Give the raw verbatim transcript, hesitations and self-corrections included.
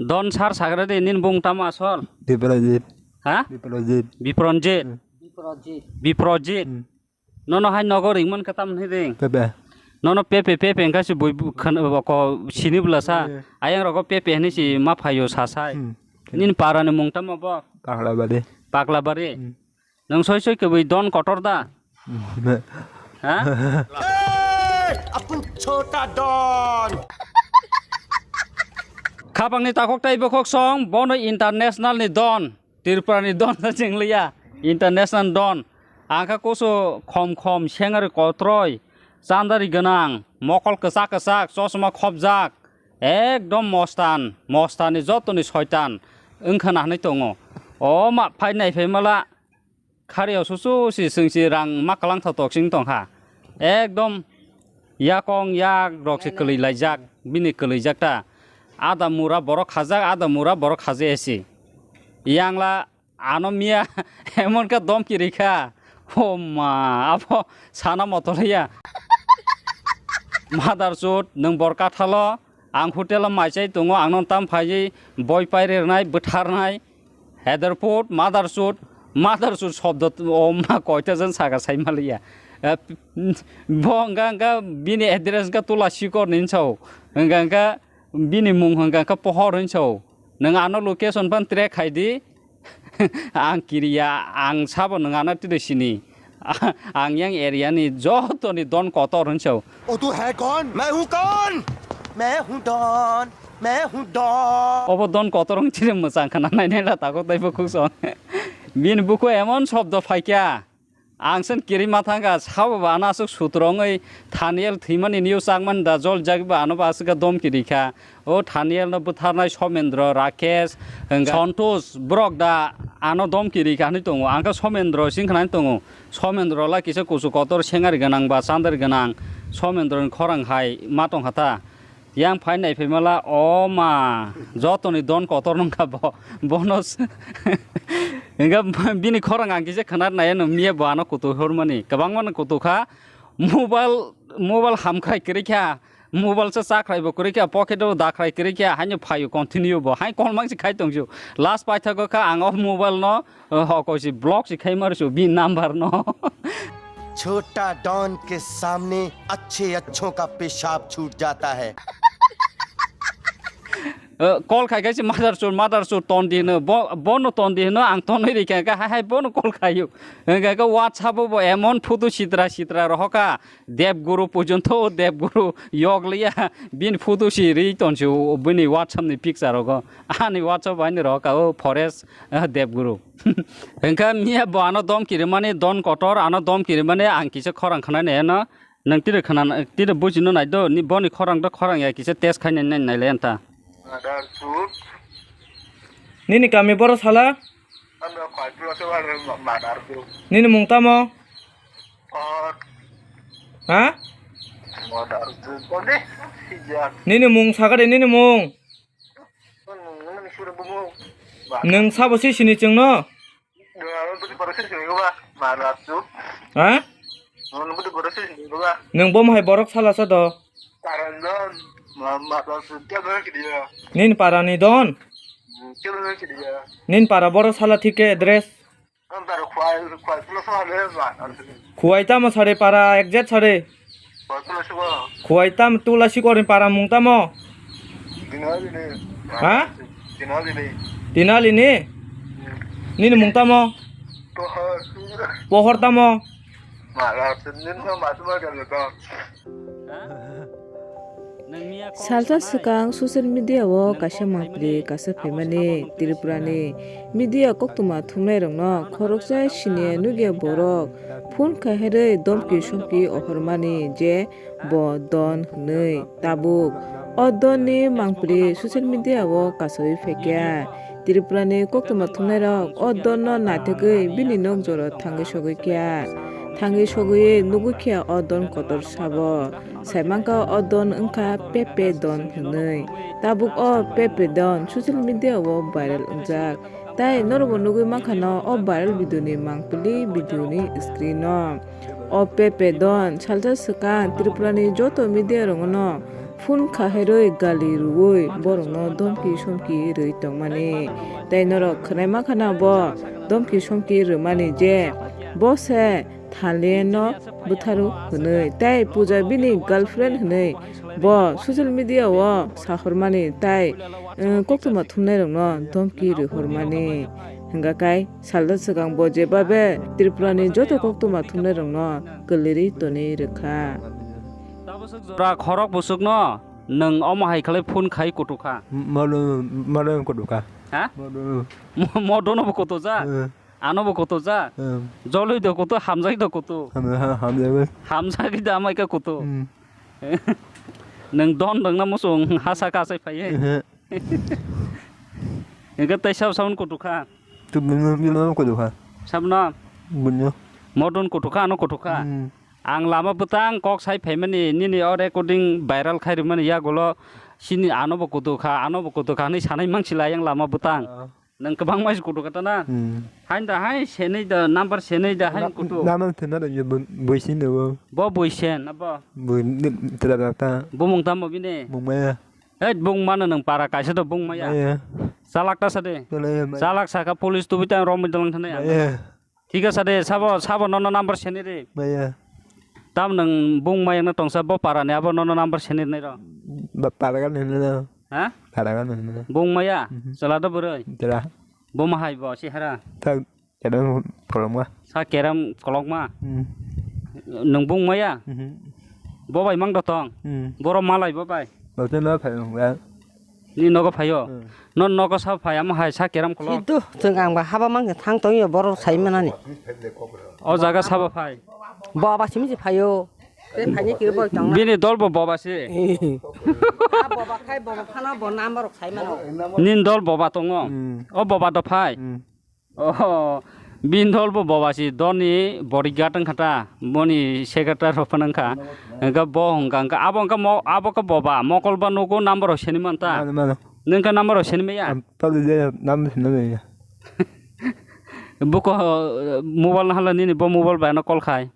Don sar sagra de, nini bung tamo asol? Biprojit. Ha? Biprojit. Bipronjit. Hmm. Biprojit. Hmm. Nono hai nogo ringmani khe tamni ring? Pepe. Nono pepe, pepe hwnkha se bui bu-, khan-, ko sini bwla sa. Hmm. Ayang rogo pepe hinwi se ma phaio sa sai. Hmm. Nini para ni mung tamo bo? Paklabari. Paklabari. Hmm. Nwng soi soi kwbwi don kotor da? Hmm. Ha? Hey! Apun chota don! Khapangni takhuk tei bokhok song, bono international ni don. Tripura ni don sa chwng liya, international don. Ang kha kusu khom khom, sengari kotroi, chandari gwnang, mokol kwchak kwchak, chosma khopjak, ekdom mostan, mostani jotoni soitan wngkha na hinwi tongo. O ma phai nai phai mala, khariyo susu si chwng si rang ma kwlang tho tok sing tong kha. Ekdom yakong yak rok se kwlwi laijak, bini kwlwijak ta. Ada mura borok khajak, ada mura borok khaje si. Yangla ano miya emon khe domki rikha. O ma, abo sana motoliya. Mother chut, nwng bor kathalo, ang hotel o mai chai tongo, ang no tam phaiwi boi pai rernai, bwtharnai. Header food, mother chut, mother chut shobdo t-, o ma koita jan saka sai maliya. Eh, bo hwnka hwnka bini address hwnka Tula Sikor ni hinwi sao. Hwnka hwnka bini mung hwnka hwnka Pohor hinwi sao. Nwng ano location phan track khai di. Ang kiriya, ang sabo nwng ano twi sini. Ang yang area ni joto ni don kotor hinwi sao. O tu hai kon? Main hu kon? Main hu don. Main hu don. Obo don kotor wng chiri mwchang khna nai nai la takhuk tei bukhuk song. Bini bukhu emon shobdo phaikha. Ang sen kiri ma thangkha, sabo ba ano aswk sutro wngwi Thaniel thwimani news chakmani da jol jagwi ba ano ba aswk khe domki rikha. O Thaniel no bwtharnai Somendro, Rakesh, hwnka Santosh borok da ano domki rikha hinwi tongo. Ang khe Somendro sing khna tongo. Somendro la kisa kusu kotor sengari gwnang ba chandari gwnang. Somendro ni khorang hai ma tong kha ta. Yang phai nai phai mala, o ma, jotoni don kotor nung kha bo. Bono s-, hwnka bini khorang ang kisa khna nai no miya bo ano kutu hormani. Kwbangma no kutu kha. Mobile, mobile hamkhrai kwrwi kha. Mobile se chakrai bo kwrwi kha, pocket o dakhrai kwrwi kha, haino phaio continue bo. Hai kolmang se khai tong su. Last paithago kha ang o mobile no, eh, hoko si block si khai mar su, bini number no. छोटा डॉन के सामने अच्छे अच्छों का पेशाब छूट जाता है। Eh, call khai khai se mother su, mother su ton di no, bo, bono ton di no, ang ton ri kha, hai, hai, bono call khai yo. Hwnka khe WhatsApp o bo emon photo sitra sitra rohor kha, Dev Guru porjonto Dev Guru yok liya, bini photo si ri ton su, bini WhatsApp ni picture rogo. Ani WhatsApp ani rohor kha, o forest, eh, Dev Guru. Hwnka miya bo ano domki rimani, don kotor, ano domki rimani, ang kisa khorang khna ne no, nang tire khna, tire buji no nai do, ni boni khorang do khorang ya kisa test khai nai nai le anta. Nini kami boro sala? Ano koi pulo se wale ma-, madar tu. Nini mung tamo? Pot. Ha? Madar tu. Kode? Sijak. Nini mung sagade nini mung. Nung, nung, nung sure bumu. Nung sabo si sini chwng no? Nung abo budi borok se sini ba. Madar tu. Ha? Nung budi borok se sini ba. Nung bom hai borok sala sa do. Paran don, ma, ma, ma, kya don ki dia? Nin para ni don? Hmm, kya don ki dia? Nin para boro sala thik khe address? Kan tar khwai, khwai pulo sa le ba. Khwai tamo sare para exact sare. Khwai pulo sa ba. Khwai tam Tula Sikor ni para mung tamo? Dinali ni. Ha? Dinali ni. Dinali ni? Hmm. Nini mung tamo? Pohor. Pohor tamo? Ma, la, nin ma, ma, ma, ma, ma. Salsa swkang social media o kaisa mangpili kaisa phaimani Tripura ni media koktwma thumnairokno khoroksa siniya nukya borok phone khairwi domki somki ophormani je bo don hwnwi. Tabuk o don ni mangpili social media o kasawi phaikha. Tripura ni koktwma thumnairok o don no naithokgwi bini nok jora thangwi sogwi kha. Thangwi sogwi nugwi kha o don kotor sabo. Saimankha o don wngkha Pepe don hwnwi. Tabuk o Pepe don social media o viral wngjak. Tai norokbo nugwi mankha no o viral video ni mangpili video ni screen o. O Pepe don salsa swkang Tripura ni joto media rokno Phone khaherwi gali rwui borokno domki somki rwui tongmani. Tei norok khwnaima khana bo domki somki rwmani je bo se Thalian no bwtharu hwnwi tei Puja bini girlfriend hwnwi bo social media o sahormani tei, eh, koktwma thumnairokno domki rwhormani. Hwnga kai salsa swkang bo jebabe Tripura ni joto koktwma thumnairokno kwlwirwi tonwi rwkha. Tabaswk jora khorok bwswkno nwng omo hai khlai phone khai kutukha. Modo, modo kutukha. Ha? Modo. Mo-, modono bo kutuja? Eh. Ano bo kutuja? Eh. Joloi do kutu, hamjak do kutu. Ham-, ha-, hamjak. Hamjak do amai ka kutu. Hmm. Nwng don dwngna muchung hasa kasai phaiye. Eh. Hingke tei sab sabon kutukha. Tu bini, bini kutukha. Sabno? Bini. Modon kutukha, ano kutukha. Hmm. Ang lama bwtang kok sai phaimani, nini o recording viral khai rwmani yagulo, sini ano bo kutukha, ano bo kutukha hinwi sanai mangsi lai ang lama bwtang. Ah. Nwng kwbangma se kutukha ta na? Hmm. Hain da hai senwi da, number senwi da hai kutu. Number senwi da, bo, bo sini bo. Bo bo sen, abo. Bo ni, tira da ta. Bo mung tamo bini? Mung maya. Hei, bung mano nwng para kaisa do bung maya. Maya. Chalak ta sade. Maya, maya. Chalak saka police tubi tang romwi dalang thanai ang. Maya. Thik asa de, sabo, sabo nono number seni re. Maya. Tam nwng bung maya na tongsa bo para ni abo nono number seni nai ro. Ba-, para ga nene na. Ha? Para ga nene na. Bung maya? Mhm. Chala do bwrwi? Chala. Bo ma hai bo si hara. Tak. Kerem kolokma. Sa kerem kolokma. Hmm. Nwng bung maya? Mhm. Bo bai mang dotong. Hmm. Boro malai bo bai. Bo te no phai mung ya. Ni nogo phaio. Hmm. Non nogo sa phai amo hai sa kerem kolok. Sido, chwng ang ba haba mang thang tong yo boro sai manani. O jaga sabo phai. Bo ba simi si phaio. Te phani ki bo tong. Bini dol bo boba si. Ha boba khai boba phano bo number sai mano. Nin dol boba tongo. Hmm. O boba do phai. Hmm. Oh, bini dol bo boba si doni bodyguard wngkha ta, boni secretary rok phano wngkha. Wngkha bo wngkha, wngkha abo wngkha mo-, abo khe boba, mokol ba nugo number rok seni man ta. Mano, mano. Nwng khe number rok seni maya? Am, tol de number seni maya. Buko, eh, mobile no hala nini bo mobile bai no call khai.